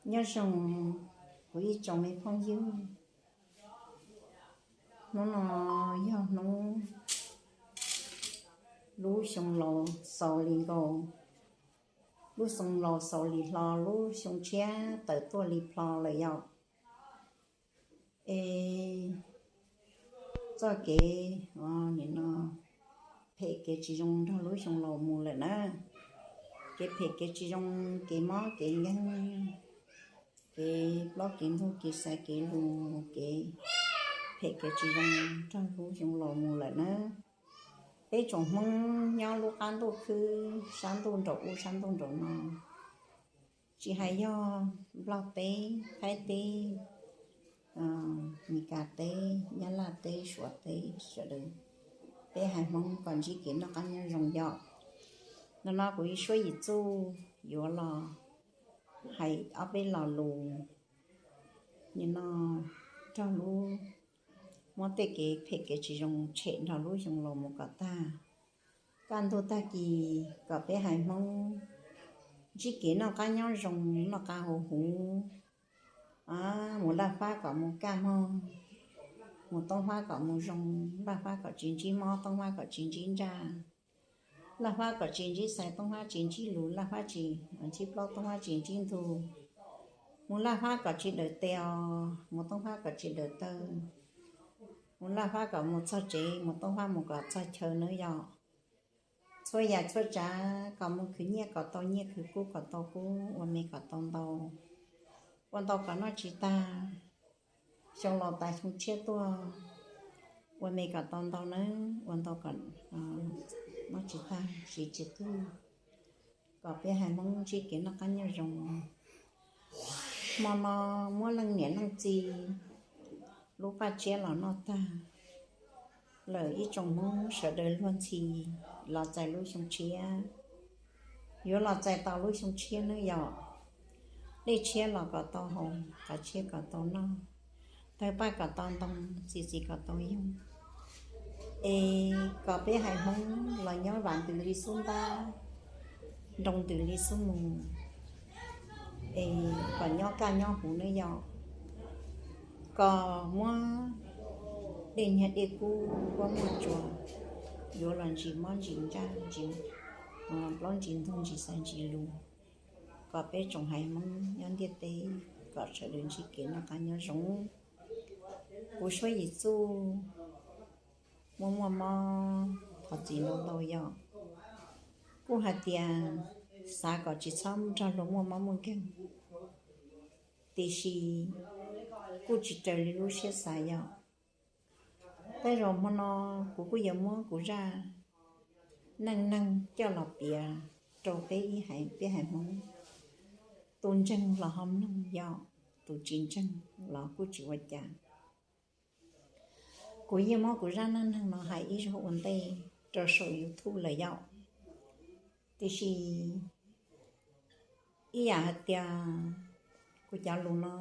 Nyob zoo kuv ib tsoom me phooj ywg, hnub no yog hnub lub xyoo laus xaus li nkaus, lub xyoo laus xaus li hlo, lub xyoo tshiab tawm tuaj li plho lawm yom. Es txoj kev, nim no phem kev tsis zoo nrog lub xyoo laus mus lawm na. Kev phem kev tsis zoo, kev mob kev nkeeg, kev plaub kev ntug, kev xaiv kev lus, kev phem kev tsis zoo nrog lub xyoo laus mus lawm na. Peb tsoom Hmoob nyob lub qab ntuj khwb, sab ntuj nraum ub sab ntuj nraum no, tsis hais yog Nplog teb, Thaib teb, Mes Kas teb, Nyab Laj teb, Suav teb sawv daws, peb haiv Hmoob kom ntsib kev noj qab nyob zoo yom. Nim no kuv Suab Yim Txuj yuav los hais ob peb lo lus, nim no nrog lub, muab tej kev phem kev tsis zoo tshem nrog lub xyoo laus mus kom tag. Kaj ntug tag kis kom peb haiv Hmoob ntsib kev noj qab nyob zoo, noj qab haus huv, mus Laj Fab kom mus kaj mog, mus Tooj Fab kom mus zoo, Laj Fab kom tsis ntsib mob, Tooj Fab kom tsis ntsib ntsaj, Laj Fab kom tsis ntsib xaiv, Tooj Fab tsis ntsib lus, Laj Fab tsis ntsib plaub, Tooj Fab tsis ntsib ntug, mus Laj Fab kom tsis daws tes os, mus Tooj Fab kom tsis daws taw, mus Laj Fab kom mus txog tsev, mus Tooj Fab mus kom txog chaw nawb yom. Txhua yam txhua tsav kom mus khwv nyiaj kom tau nyiaj, khwv kub kom tau kub, ua me kom tau ntau, ua ntau kom noj tsis tag, xyoo laus tas xyoo tshiab tuaj, ua me kom tau ntau nawb, ua ntau kom noj tsis tag siv tsis qwj, kom peb haiv Hmoob ntsib kev noj qab nyob zoo. Hmo no muab leej niam leej txiv lub paj tsiab los noj tag lawm, ib tsoom Hmoob sawv daws luag ntxhi los txais lub xyoo tshiab. Yuav los txais tau lub xyoo tshiab nawb yom. Dej tshiab los kom tau haus, qos tshiab kom tau noj, tawg paj kom tau ntoo, txiv txiv kom tau yoog. Es kom peb haiv Hmoob los nyob vam ntws li xub ntab, nroo ntws li xub mus, es kom nyob kaj nyob huv nawb yom. Kom muab dej nyiag dej kub, kuab muaj tsuas, yuav los ntsis mob ntsis ntsaj, ntsis plaub ntsis ntug, ntsis xaiv ntsis lus, kom peb tsoom haiv Hmoob nyob ntiaj teb kom sawv daws ntsib kev noj qab nyob zoo. Kuv Suab Yim Txuj muaj muaj mob thov txim ntau ntau yom. Kuj hais tias xav kom tsis txhob nrog luag muaj mob muaj nkeeg, tiam sis kuj tsis raws li lub siab xav yom. Tej zaum hmo no kuv kuj yuav muab kuv zaj neej neeg coj los piav rau peb ib haiv, peb haiv Hmoob. Tus ntseeg los ho mloog yom, tus tsis ntseeg los kuj tsis ua cas. Kuv yeej muab kuv zaj neej neeg no hais ib zaug ua ntej rau saum YouTube lawm yom. Tiam sis ib yam hais tias kuv cov lus no,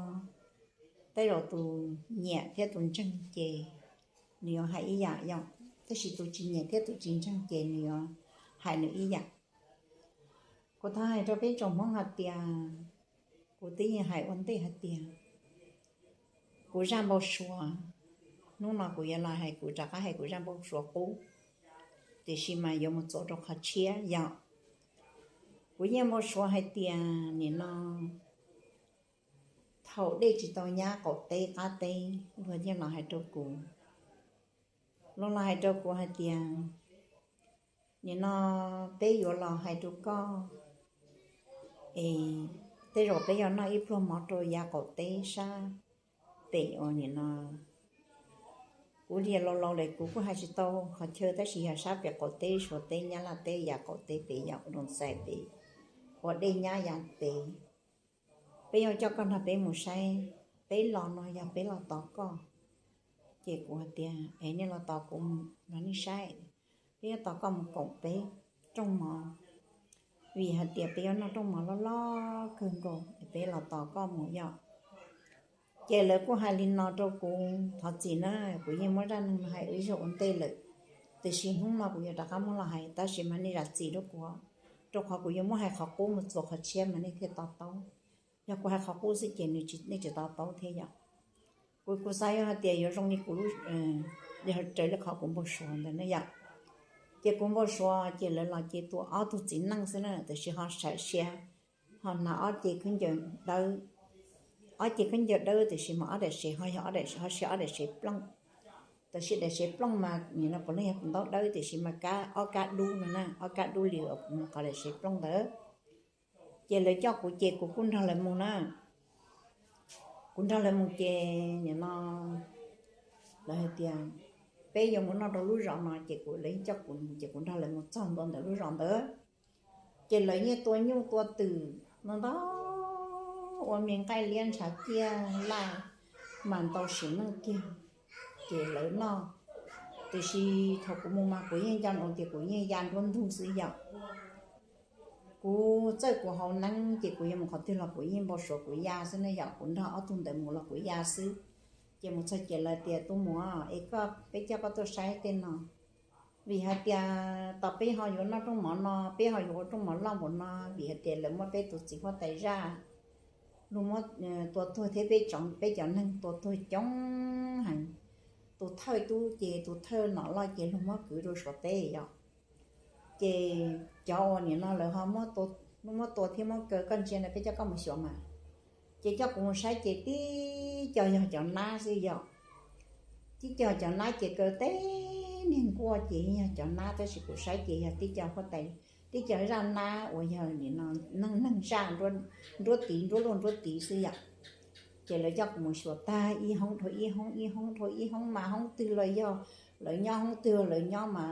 tej zaum tus nyiam thiab tus ntseeg ces nws yuav hais ib yam yom, tab sis tus tsis nyiam thiab tus tsis ntseeg ces nws yuav hais nws ib yam. Kuv thov hais rau peb tsoom Hmoob hais tias, kuv twb yeej hais ua ntej hais tias kuv zaj npau suav, hnub no kuv yuav los hais, kuv rov qab hais kuv zaj npau suav qub, tiam sis mas yuav mus txuas rau qhov tshiab yom. Kuv yeej npau suav hais tias nim no thaum dej tsis tau nyab qaum teb qab teb, luag yeej los hais rau kuv, luag los hais rau kuv hais tias, nim no peb yuav los hais rau koj, es tej zaum peb yuav noj ib pluag mov rau yav qaum teb sab pem uas nim no, kuv liam laus laus lawm kuv kuj hais tsis tau qhov chaw, tab sis yog sab pem qaum teb, Suav teb, Nyab Laj teb, yav qaum teb pem yom, Loos Xais pem, uas dej nyab yav pem. Peb yuav coj koj nrog peb mus saib, peb los no yog peb los tos koj. Ces kuv hais tias es nej los tos kuv los nej saib, peb yuav tos koj mus koom peb rooj mov, vim hais tias peb yuav noj rooj mov loj loj kawg nkaus es peb los tos koj mus yom. Ces lawv kuj hais li no rau kuv, thov txim na, kuv yeej muab zaj neeg no hais ib zaug ua ntej lawm, tiam sis hnub no kuv yuav rov qab muab los hais, tab sis mas nej zam txim rau kuv, rau qhov kuv yuav muab hais qhov qub mus txuas qhov tshiab mas nej thiaj to taub. Yog kuv hais qhov qub xwb ces nej tsis to taub thiab yom. Kuv kuv xav yog hais tias yuav zoo li kuv, yog raws li qhov kuv npau suav ntawd ne yom. Ces kuv npau suav ces lawv los ces tua ob tug txiv neej xwb na, tiam sis ho sawv siav, ho hnav ob ce khaub ncaws dawb, ob ce khaub ncaws dawb tiam sis mas ob daim sev ho yog ob daim, ho siav ob daim sev plooj. Tiam sis daim sev plooj mas nim no puav leej yog tus ntaub dawb tiam sis mas kab, ob kab dub no na, ob kab dub li qhov daim sev plooj ntawd. Ces lawv coj kuv ces kuv kuj nrog lawv mus na. Kuv nrog lawv mus ces nim no lawv hais tias peb yuav mus noj rau lub zos no ces kuv, lawv coj kuv mus ces kuv nrog lawv mus txog ntua ntawm lub zos ntawd. Ces lawv yeej tua nyuj tua twm no ntau, ua me nqaij liab ntshav ciaj laj mas ntau sim neej kiag. Ces lawv noj, tiam sis thaum kuv mus mas kuv yeej nco ntsoov tias kuv yeej ya nruab ntug xwb yom. Kuv txawj kuv haus neeb ces kuv yuav mus qhov twg los kuv yeej npau suav kuv ya xwb ne yom, kuv nrog ob tug ntawd mus los kuv ya xwb. Ces mus txog ces lawv tias, tus muam es koj, peb coj koj tuaj saib tej no, vim hais tias tos peb ho yuav noj rooj mov no, peb ho yuav ua rooj mov loj npaum no, vim hais tias lawv muab peb tus txiv huab tais zaj luag muab tua tuag thiab peb tsoom, peb cov neeg tua tuag coob heev. Tus thawj tub ces tus thawj nom loj ces luag muab kwv rau Suav teb yom. Ces cov uas nim no lawv ho muab tua thiab muab kaw koj ntsia na, peb coj koj mus xyuas mas. Ces coj kuv mus saib ces tib co yog cov nab xwb yom. Tib co cov nab ces kaw teb niag nkuaj ces yog cov nab, tab sis kuv saib ces yog tib co huab tais, tib co zaj nab uas yog nim no neeg, neeg zaj nruab tiv, nruab luaj nruab tiv xwb yom. Ces lawv coj kuv mus xyuas tag ib hoob dhau ib hoob, ib hoob dhau ib hoob mas hoob twg los yog lawv nyob, hoob twg lawv nyob mas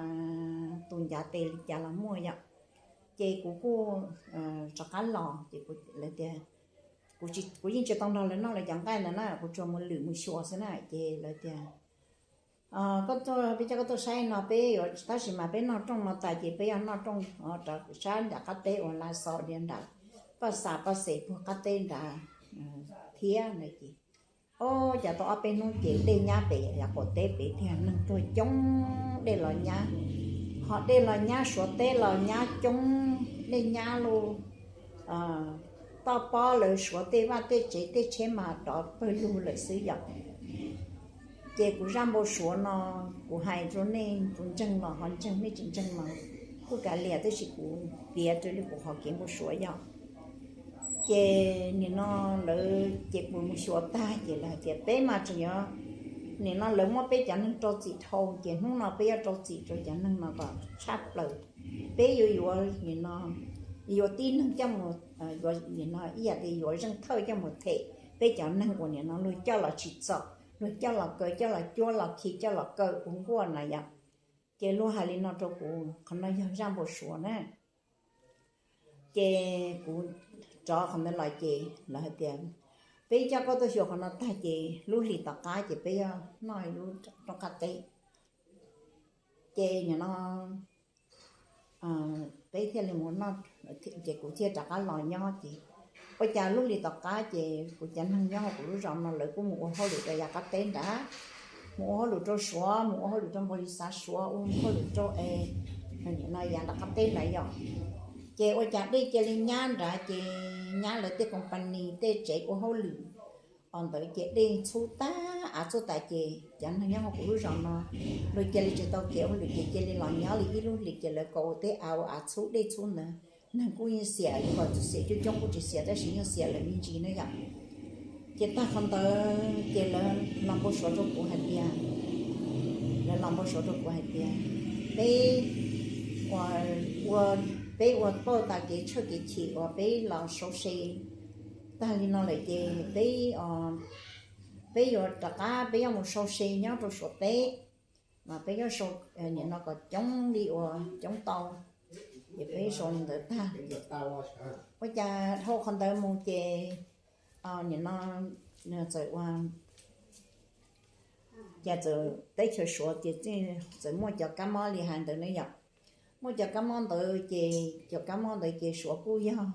tus ncav tes li cas los muaj yom. Ces kuv kuj rov qab los ces lawv tias, kuv yeej tsis tau nrog lawv noj lawv cov nqaij ntawd na, kuv tsuas mus lwm mus xyuas xwb na. Ces lawv tias, koj tuaj, peb coj koj tuaj saib no, peb yuav, tab sis mas peb noj rooj no tas ces peb yuav noj rooj rau sab nram qab teb uas la xo li nram Paj Xas Paj Xes puag qab teb nrad thiab na. Ces o, cas tau ob peb hnub ces dej nyab pem yav qaum teb pem tiag, neeg tuag coob, dej los nyab, ho dej los nyab, Suav teb los nyab coob, dej nyab lauj. Toj pob lawv Suav tej vaj tej tsev tej tsheb mas rov pawg lug lawm xwb yom. Ces kuv zaj npau suav no kuv hais rau nej, tus ntseeg los ho ntseeg, nej tsis ntseeg los kuj kav liam, tab sis kuv piav raws li kuv qhov kev npau suav yom. Ces nim no lawv, ces kuv mus xyuas tag ces lawv hais tias peb mas tseem yuav, nim no lawv muab peb cov neeg rau txim dhau ces hnub no peb yuav rau txim rau cov neeg no kom tshaj plaws. Peb yuav yuav nim no, yuav tib neeg coj mus, yuav nim no ib yam li yuav zeej thawj coj mus them peb cov neeg uas nim no luag coj los tsim txom, luag coj los kaw, coj los cuab los khi, coj los kaw ua nkuaj na yom. Ces luag hais li no rau kuv, qhov no yog zaj npau suav na. Ces kuv rov qhov ntawd los ces lawv hais tias peb coj koj tuaj xyuas qhov no tag ces lub hlis tom qab ces peb yuav noj ib lub rooj qab teb. Ces nim no peb thiaj li mus noj, ces kuv thiaj rov qab los nyob ces ua cas lub hlis tom qab ces kuv cov neeg nyob hauv kuv lub zos no lawv kuj mus ua hauj lwm rau yav qab teb nrad, mus ua hauj lwm rau Suav, mus ua hauj lwm rau npaus li xav Suav, ua hauj lwm rau e, nim no yav nram qab teb nrad yom. Ces ua cas dej cia li nyab nrad ces nyab lawv tej company tej tsev ua hauj lwm os ntawd ces dej txhub tag av txhub tas ces cov neeg nyob hauv kuv lub zos no luag cia li tsis tau kev ua hauj lwm ces cia li los nyob li ib lub hlis ces lawv kom ua teb av ua av txhub dej txhub ntawd. Neeg kuj yeej xiam, kom txawm xiam coob coob kuj tsis xiam tab sis yeej xiam lawv me ntsis na yom. Ces tag qhov ntawd ces lawv los npau suav rau kuv hais tias, lawv los npau suav rau kuv hais tias peb ua, ua, peb ua pauj tas kev tshawj kev chim uas peb los sau se tag li no lawm ces peb, peb yuav rov qab, peb yuav mus sau se nyob rau Suav teb, mas peb yuav sau, nim no kom coob li uas coob tau, ces peb sau li ntawd tag. Ua cas dhau qhov ntawd mus ces nim no txawm ua, cas txawm teb chaws Suav ces txawm muaj cov kab mob li hais ntawd ne yom. Muaj cov kab mob ntawd ces cov kab mob ntawd ces Suav kuj yog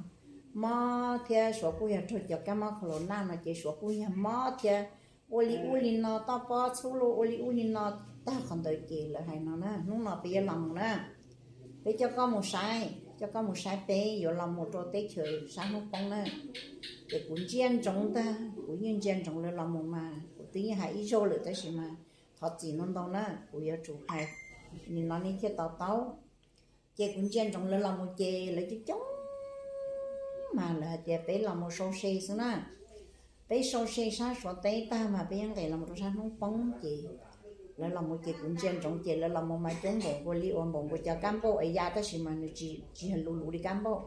mob thiab, Suav kuj yog raug cov kab mob corona no ces Suav kuj yog mob thiab. Ua li ub li no, toj pob txhub luaj, ua li ub li no, tag qhov ntawd ces lawv hais no na, hnub no peb yuav los mus na, peb coj koj mus saib. coj koj mus saib peb yuav los mus rau teb chaws sab hnub poob na. Ces kuv ntsia ntsoov ntag, kuv yeej ntsia ntsoov lawv los mus mas kuv twb yeej hais ib zaug lawm tab sis mas thov txim ntau ntau na, kuv yuav tsum hais nim no nej thiaj to taub. Ces kuv ntsia ntsoov lawv los mus ces lawv coob coob mas lawv hais tias peb los mus sau se xwb na. Peb sau se sab Suav teb tag mas peb yeej nqes los mus rau sab hnub poob ces lawv los mus ces kuv ntsia ntsoov ces lawv los mus mas coob npaum nkaus li uas npaum nkaus cov kab npauj es ya tab sis mas nws tsis yog luv luv li kab npauj.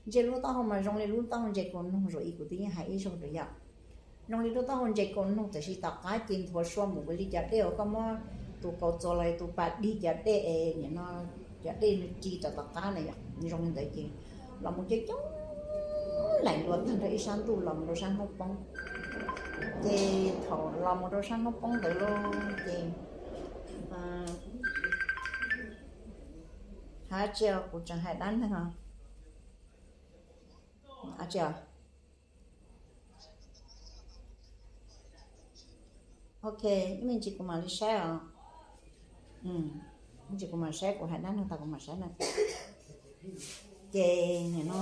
Ntsia lub taub hau mas zoo li lub taub hau ntses kaus noog, zaum ib kuv twb yeej hais ib zaug rau yom, zoo li lub taub hau ntses kaus noog tab sis tom qab ces nthuav sua npaum nkaus li cov dej uas koj muab tus kaus txuas los tus pas dig cov dej es nim no cov dej nws ri rau tom qab na yom, zoo li ntawd ces los mus coob coob laim luas tag nrho ib sab ntuj los mus rau sab hnub poob. Ces thaum los mus rau sab hnub poob ntawd lauj ces, ha tsi kuv tseem hais dab neeg os, tsi, ok, ib me ntsis kuv mam li saib os. Ib me ntsis kuv mam saib, kuv hais dab neeg tas kuv mam saib na. Ces nim no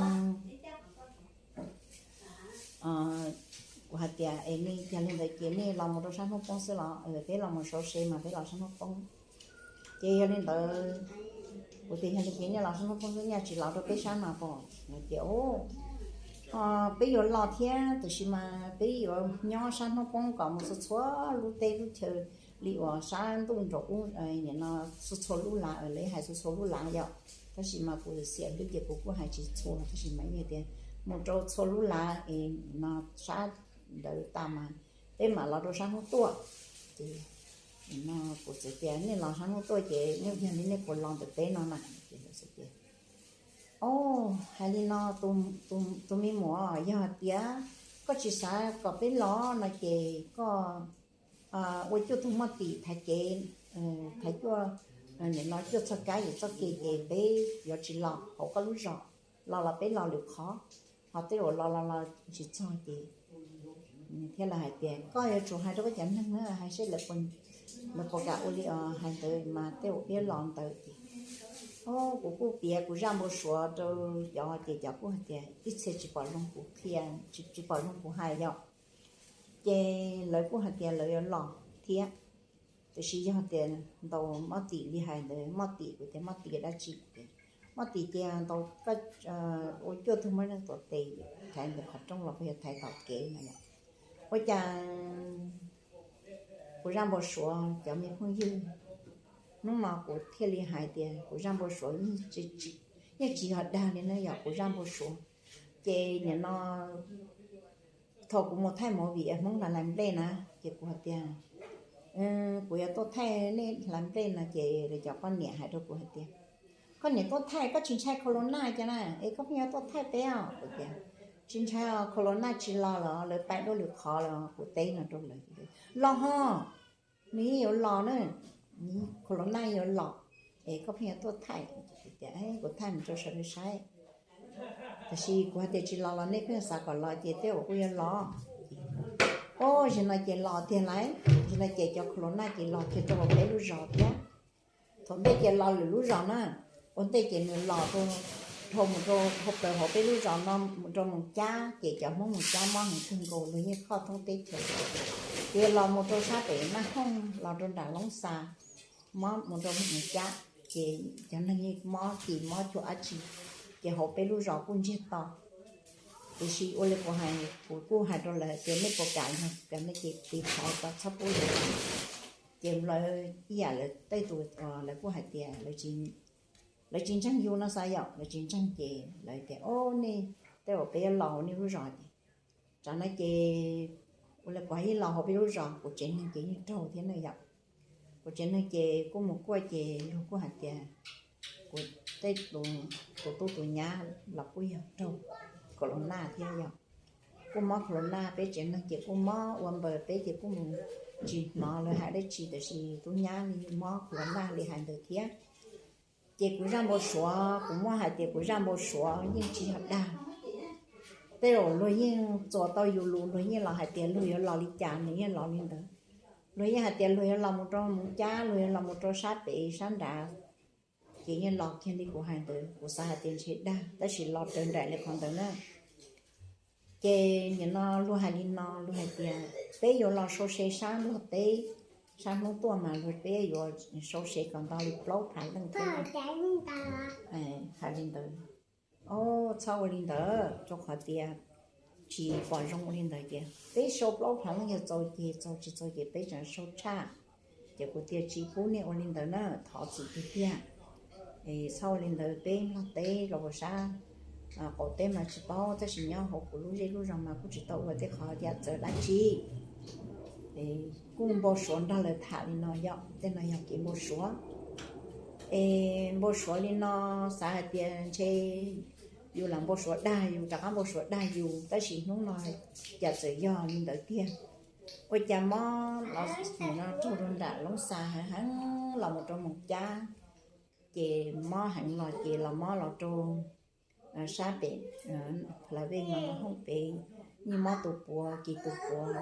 kuv hais tias es nej yog li ntawd ces nej los mus rau sab hnub poob xwb los? Peb los mus sau se mas peb los sab hnub poob. Ces yog li ntawd kuv tias yog li ces nej los sab hnub poob xwb, nej tsis los rau peb sab no pom? Tias peb yuav los thiab tab sis mas peb yuav nyob sab hnub poob kom mus txhua txhua lub teb lub chaw li uas sab ntuj nraum ub, nim no txhua txhua lub lav, lawv hais txhua txhua lub lav yom. Tab sis mas kuv xiam hlwb ces kuv kuj hais tsis txhua tab sis mas yeej tias mus rau txhua lub lav es no sab ntawd tas mas peb mam los rau sab hnub tuaj. Ces no kuv txawm tias nej los sab hnub tuaj ces nej yog li nej puas los ntawm peb no na? Ces lawv txawm tias o, hais li no, tus me muam, yog hais tias koj tsis xav kom peb los no ces koj ua cuaj tug moj tim thaiv kev, thaiv cuaj, nim no cuaj txoj kab yim txoj kev ces peb yuav tsis los hauv koj lub zos, los los peb los lwm qhov, ho tej uas los los los tsis txog ces thiab lawv hais tias koj yuav tsum hais rau koj cov neeg na, hais seb lawv puas kam ua li os, hais ntawd mas tej uas peb los ntawd ces o, kuv kuj piav kuv zaj npau suav rau cov ces cov kuj hais tias ib txhia tsis pom zoo kuv qhia, tsis pom zoo kuv hais yom. Ces lawv kuj hais tias lawv yuav los thiab, tiam sis yog tias ntaus moj tim li hais ntawd, moj tim, kuv tias moj tim dab tsi? Moj tim ces ntaus ua cuaj tug moj neej tuav tes thaiv ntawm qhov rooj los puas yog thaiv tom kev no yom. Ua cas kuv zaj npau suav cov me phooj ywg, hnub no kuv thiaj li hais tias kuv zaj npau suav yeej tsis yog dag li na yom, kuv zaj npau suav. Ces nim no thaum kuv mus thaij movie Hmoob Hlais Nplej na, ces kuv hais tias kuv yuav tuaj thaij nej hlais nplej no ces lawv cov poj niam hais rau kuv hais tias koj niam tuaj thaij koj tsis ntshai corona cas na, es koj pheej yuav tuaj thaij peb os? Kuv tias tsis ntshai os, corona tsis los los lawv pai dua lwm qhov los kuv teb no rau lawv. Los ho, nws yeej yuav los na, corona yuav los, es koj pheej yuav tuaj thaij. Kuv tias kuv thaij mus rau sawv daws saib. Tab sis kuv hais tias tsis los los nej pheej xav kom los ces tej uas kuj yuav los. Oj, zaum no ces los tiag lauj, zaum no ces cov corona ces los kiag rau hauv peb lub zos thiab. Thaum ntej ces los lwm lub zos na, ua ntej ces nws los rau, dhau mus rau hauv plaws hauv peb lub zos no mus rau Moos Cab, ces cov Hmoob Moos Cab mob heev kawg nkaus, luag yeej khoj thoob teb chaws. Ces los mus rau sab pem Naj Hooj los rau nram Loob Xas, mob mus rau Moos Cab, ces cov neeg yeej mob kis mob cuag dab tsi, ces hauv peb lub zos kuj ntsiag to. Tiam sis ua li kuv hais, kuv kuj hais rau lawv tias nej puas kam, yog kam no ces tiv thaiv txhob pub lawv. Ces lawv ib yam lawv tej tus, lawv kuj hais tias lawv tsis ntseeg yus no xav yom, lawv tsis ntseeg ces lawv tias o, nej tej uas peb yuav los hauv nej lub zos ces, tsam no ces ua li kuv ib los hauv peb lub zos kuv tsev neeg ces yeej raug thiab na yom. Kuv tsev neeg ces kuj mus kuaj ces luag kuj hais tias kuv tej, tus tub tus nyab los kuj yog raug corona thiab yom. Kuj mob corona, peb tsev neeg ces kuj mob ua npaws, peb ces kuj mus tsis hnov lawv hais dab tsi, tab sis tub nyab li mob corona li hais ntawd thiab. Ces kuv zaj npau suav, kuv muab hais tias kuv zaj npau suav yeej tsis yog dag. Tej zaum luag yeej txuas tau yus lus, luag yeej los hais tias luag yuav los li cas nws yeej los li ntawd. Luag yeej hais tias luag yuav los mus rau Moos Cab, luag yuav los mus rau sab pem sab nrad, Ces yeej los kiag li kuv hais ntawd, kuv xav hais tias ntshe dag, tab sis los raws nraim li qhov ntawd na. Ces nim no luag hais li no, luag hais tias peb yuav los sau se sab Nplog teb, sab hnub tuaj mas luag peb yuav sau se kom nto li plaub phav leej thiab. Hais li ntawd. Os, txhob ua li ntawd, rau qhov tias tsis pom zoo ua li ntawd ces peb sau plaub phav leej, yog txaus ces txaus, tsis txaus ces peb tseem sau tshaj. Ces kuv tias tsis pub nej ua li ntawd na, thov txim tiag tiag. Es txhob ua li ntawd, peb Nplog teb los sab qaum teb mas tsis paub, tab sis nyob hauv kuv lub zej lub zos mas kuj tsis tau ua tej qhov yam txawv dab tsi. Es kuj npau suav nrog lawv tham li no yom, tej no yog kev npau suav. Es npau suav li no, xav hais tias ntshe yus lam npau suav dag, yus rov qab npau suav dag yus, tab sis hnub no cas txawm yog li ntawd tiag. Ua cas mob los nim no raug rau nram Loob Xas heev heev los mus rau Moos Cab, ces mob heev los ces los mob los rau sab pem Plas Vej no, Hooj pem, yeej mob tus puav, kis tus puav.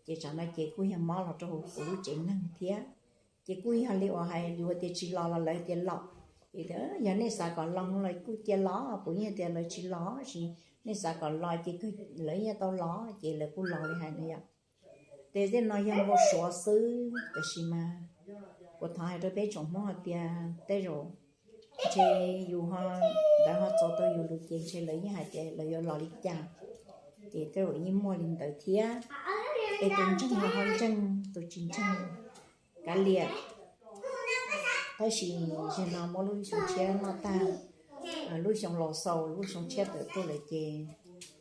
Ces tsam no ces kuj yog mob los rau kuv lub tsev neeg thiab. Ces kuj yog li uas hais yus tias tsis los los lawv tias los. Ces yog nej xav kom los los kuj cia los, kuv yeej tias lawv tsis los, sis nej xav kom los ces lawv yeej tau los, ces lawv kuj los li hais no yom. Ces tej no yog npau suav xwb, tab sis mas kuv thov hais rau peb tsoom Hmoob hais tias tej zaum ntshe yus ho, lawv ho txaus tau yus lus ces ntshe lawv yeej hais tias lawv yuav los li cas, ces tej zaum yeej muaj li ntawd thiab. Es tus ntseeg los ho ntseeg, tus tsis ntseeg kav liam. Tab sis zaum no muab lub xyoo tshiab noj tag, lub xyoo laus xaus lub xyoo tshiab tawm tuaj lawm ces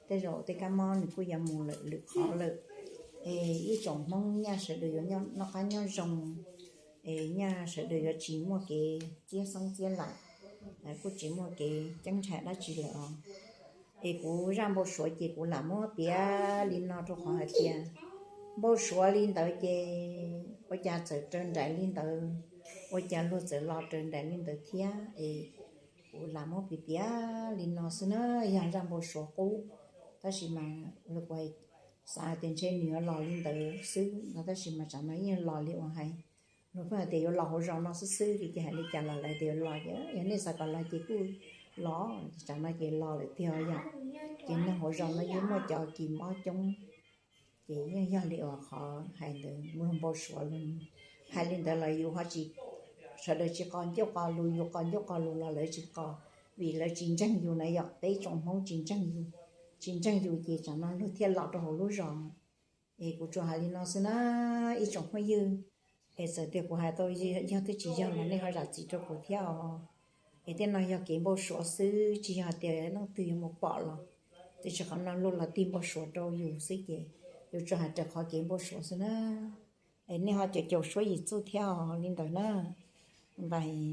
tej zaum tej kab mob nws kuj yuav mus lawm lwm qhov lawm. Es ib tsoom Hmoob nyaj sawv daws yuav noj qab nyob zoo, es nyaj sawv daws yuav tsis muaj kev txiab xoob txiab laim, kuj tsis muaj kev ceeb ntshai dab tsi lawm os. Es kuv zaj npau suav ces kuv lam muab piav li no rau qhov hais tias npau suav li ntawd ces ua cas txawm raws nraim li ntawd, ua cas luag txawm los raws nraim li ntawd thiab. Es kuv lam muab piav piav li no xwb na, yog zaj npau suav qub, tab sis mas kuv xav hais tias ntshe nws yuav los li ntawd xwb no, tab sis mas tsam no yeej los li uas hais. Luag pheej hais tias yuav los hauv zos no xwb xwb, ces hais li cas los lawv tias yuav los, yog nej xav kom los ces kuj los, tsam no ces los lawm tiag yom. Ces neeg hauv zos no yeej muaj cov kis mob coob, ces yeej yog li uas qhov hais ntawd, luag npau suav li. Hais li ntawd los yus ho tsis, sawv daws tsis qo ncauj qo lus, yus qo ncauj qo lus los lawv tsis qo, vim lawv tsis ntseeg yus na yom, peb tsoom Hmoob tsis ntseeg yus, tsis ntseeg yus ces tsam no luag thiaj los rau hauv lub zos. Es kuv tsuas hais li no xwb na, ib tsoom phooj ywg. Es txawm tias kuv hais tau yog twb tsis yog los nej ho zam txim rau kuv thiab os. Es tej no yog kev npau suav xwb, tsis yog tias leej twg yuav mus pom los, tiam sis qhov no luag los tig npau suav rau yus xwb ces yus tsuas hais raws qhov kev npau suav xwb na. Es nej ho caum caum suab yim txuj thiab os, li ntawd na. Npais.